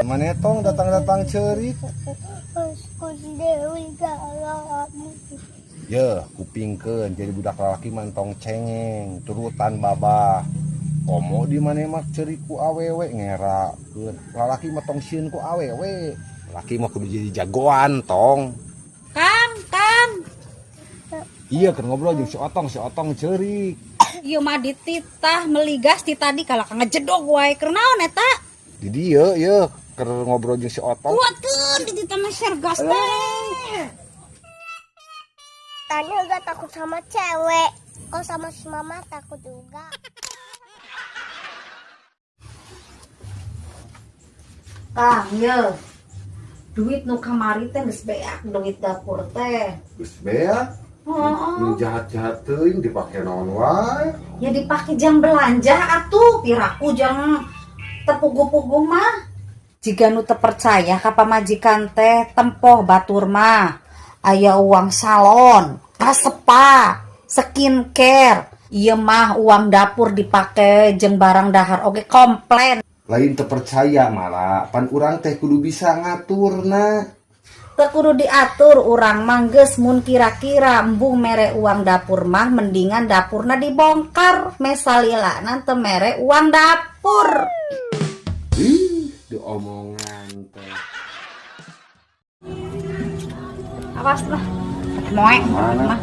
Maneh tong datang-datang ceurik. Yeuh, kupingkeun jadi budak lalaki mah tong cengeng, turutan babah. Komo di maneh mah ceurik ku awewe ngerakeun. Lalaki mah tong sieun ku awewe. Laki mah kudu jadi jagoan tong. Kang, Kang. Iya keur ngobrol jeung si Otong ceurik. Ieu mah dititah meuli gas ti tadi kalah ngajedog wae. Keur naon eta? Di dieu ieu keur ngobrol jeung si Otong. Kuatkeun dititah mah share gas teh. Tanya gak takut sama cewek. Kok sama si mama takut juga. Kang, ye. Duit nu kamari teh geus beak duit dapur teh. Geus beak? Heeh. Nu jahat-jahat teuing dipake naon wae? Ya dipake jang belanja atuh, piraku jang tepugu-pugu mah. Jiga nu teu percaya ka pamajikan teh tempoh batur mah. Aya uang salon, ka spa, skincare. Ieu mah uang dapur dipake jeung barang dahar oge komplain. Lain teu percaya malah, pan urang teh kudu bisa ngaturna. Teu kudu diatur urang mah geus mun kira-kira embung mere uang dapur mah mendingan dapurna dibongkar mesalilana teu mere uang dapur. Ih, diomongan teh. Awas lah. Moe Mana? mah.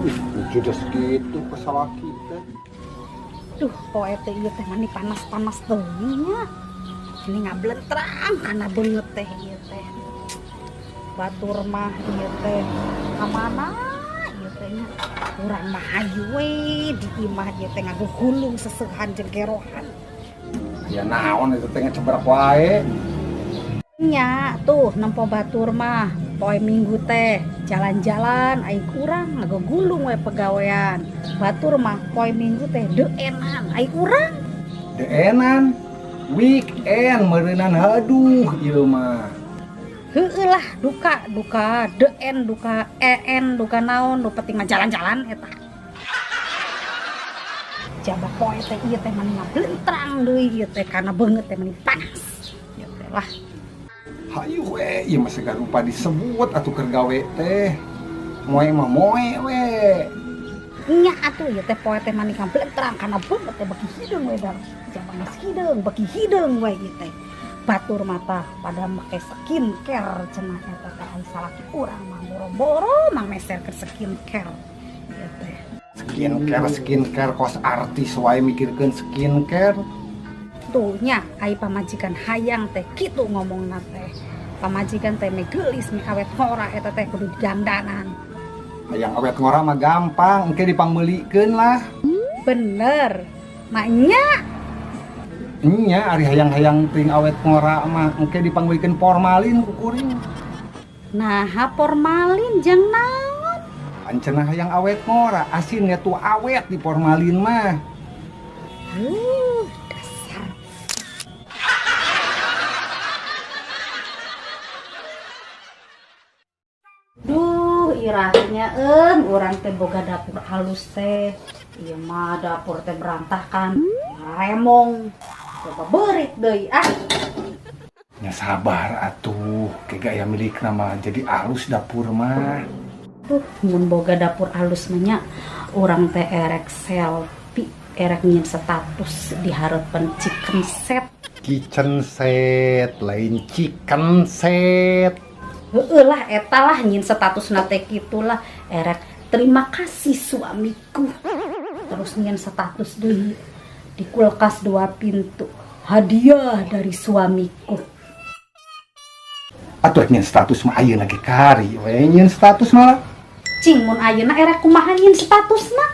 Ih, lucu dah segitu kesalaki teh. Duh, poe teh ieu teh mani panas-panas teuing nya. Ini ngablentrang kana beungeut teh ieu teh. Batur mah ieu teh ka mana ieu teh nya. Urang mah hayu we di imah ieu teh ngagugulung seseuhan jeung gerohan. Ya naon eta teh ngecebrak wae. Nya tuh nempo batur mah poe Minggu teh jalan-jalan ai urang ngagugulung we pegawean. Batur mah poe Minggu teh deuenan ai urang. Deuenan weekend meureunan haduh ieu mah. Heueuh lah duka duka deuen duka en duka naon nu penting mah jalan-jalan eta. Jaba poe teh ieu teh mani ngablentrang deui ieu teh kana beungeut teh mani panas. Ieu teh lah. Hayu we, ieu mah segala rupa disebut atuh keur gawe teh. Moe mah moe we. Nya atuh ieu teh poe teh mani ngablentrang kana beungeut teh beki hideung we dah. Jaba geus hideung beki hideung we ieu teh. Batur mata pada make skincare cenah eta teh ai salaki urang mah boro-boro mang meser ke skincare ieu teh. Skincare skincare kos artis wae mikirkeun skincare. Tuh nya ai pamajikan hayang teh kitu ngomongna teh. Pamajikan teh me geulis me awet ngora eta teh kudu didandanan. Hayang awet ngora mah gampang, engke dipangmeulikeun lah. Bener. Maknya nya ari hayang-hayang ting awet ngora mah engke dipangmeulikeun formalin ku kuring. Nah, formalin jeung naon? Ancenah hayang awet ngora, asin ge tuh awet di formalin mah. Dasar. Duh, irahnya urang teh boga dapur halus teh. Ieu mah dapur teh berantakan, remong. Coba berit deui ah. Nya sabar atuh, ke gaya milikna mah jadi alus dapur mah. Tuh, mun boga dapur alus mah nya urang teh erek selfie, erek nyieun status di hareupeun chicken set. Kitchen set, lain chicken set. Heueuh lah eta lah nyieun statusna teh kitulah, erek terima kasih suamiku. Terus nyieun status deui di kulkas 2 pintu, hadiah dari suamiku. Atuh nyieun status mah ayeuna ge kari we nyieun status malah. Cing mun ayeuna erek kumaha nyieun statusna?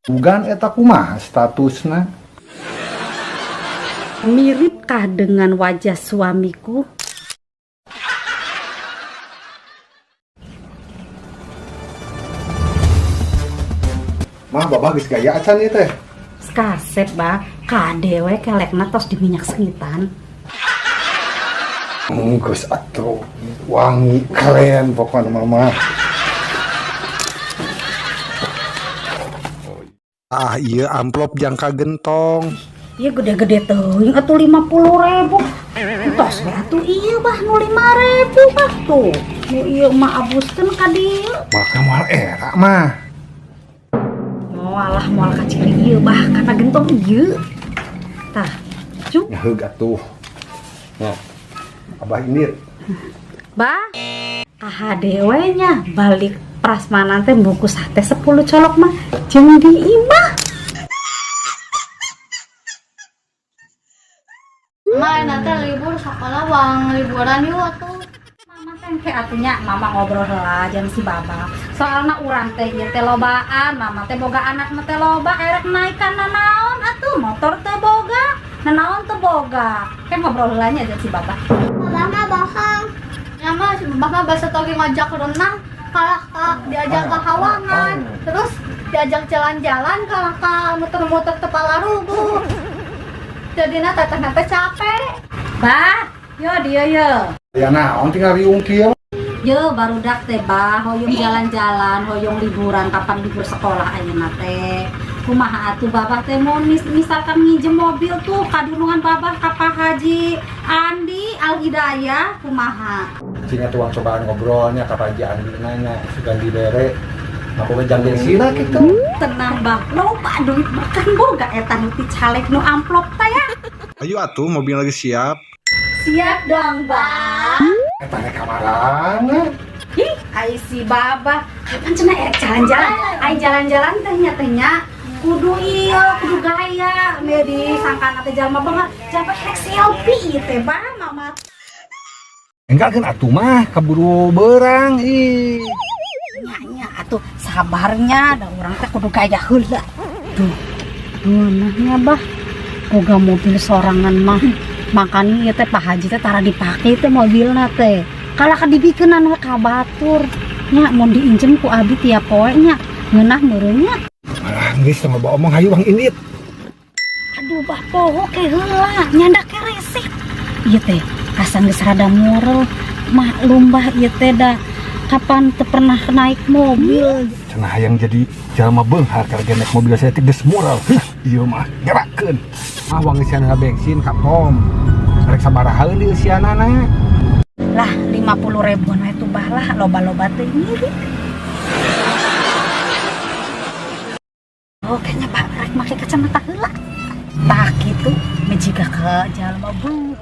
Bukan eta kumaha statusna? Miripkah dengan wajah suamiku? Mah babah geus gaya acan ieu teh. Kasep bah, kade we kelekna tos di minyak sengitan. Geus atuh wangi keren pokokna mama. Ah iya amplop jangka gentong. Ieu gede-gede teuing atuh 50.000. Entos we atuh ieu bah nu 5.000 bah tuh. Nu ieu mah abuskeun ka dieu. Maka moal era mah. Moal lah moal kaciri ieu bah kana gentong ieu. Tah, cuk. Nyaheug atuh. Nah, Abah indit. Bah, kahade we nya balik prasmanan teh bungkus sate 10 colok mah jeung di imah. Ma, nanti libur sekolah bang liburan yuk atuh. Mama teh engke atunya mama ngobrol heula jeung si Baba. Soalna urang teh ieu teh lobaan, mama teh boga anak mah teh loba erek naik kana naon atuh motor teh boga, nanaon teh boga. Kan ngobrol heula nya jeung si Baba. Babah mah bohong. Ya mah si Babah mah basa toge ngajak renang, kalah ka diajak ke hawangan, terus diajak jalan-jalan kalah ka muter-muter kepala rubuh. Jadina teteh teh capek. Bah, yo dia yo. Ya naon tinggal riung kieu. Yo barudak teh bah, hoyong jalan-jalan, hoyong liburan kapan libur sekolah ayeuna teh. Kumaha atuh babah teh mau misalkan nginjem mobil tuh kadulungan babah ka Pak Haji Andi Al Hidayah kumaha. Cing atuh urang cobaan ngobrolnya ka Pak Haji Andi nanya sugan dibere. Ngapo jang bensina kitu. Tenang bah, loba duit makan boga eta nu ti caleg nu amplop teh ya. Ayo atuh mobil lagi siap. Siap dong, Bang. Eta rek kamarana. Ih, ai si Baba, kapan cenah erek jalan-jalan? Ai jalan-jalan teh nya teh nya kudu ieu, kudu gaya. Me disangkana teh jalma banget, jangan erek selfie ieu teh, Bang, mama. Enggak kan atuh mah keburu berang ih. Nya nya atuh sabarnya da urang teh kudu gaya heula. Duh, duh nah nya bah. Boga mobil sorangan mah. Makanya ieu teh Pak Haji teh tara dipake teh mobilna teh. Kalah ka dibikeunan we ka batur. Nya mun diinjem ku abi tiap poe nya ngeunah meureun nya. Alah geus tong loba omong hayu Bang Indit. Aduh bah poho ke heula nyandak ke resek. Ieu teh asa geus rada murel. Maklum bah ieu teh da kapan teu pernah naik mobil. Cenah hayang jadi jalma beunghar karena naik mobil saya teh geus murel. Heuh, ieu mah gerakeun. Ah wang eusian bensin ka pom. Rek sabaraha deui eusianana? Lah 50 ribuan we tuh bah lah loba-loba teh ngirit. Oh kayaknya Pak rek make kacamata heula. Tah kitu mejiga ka jalma beunghar.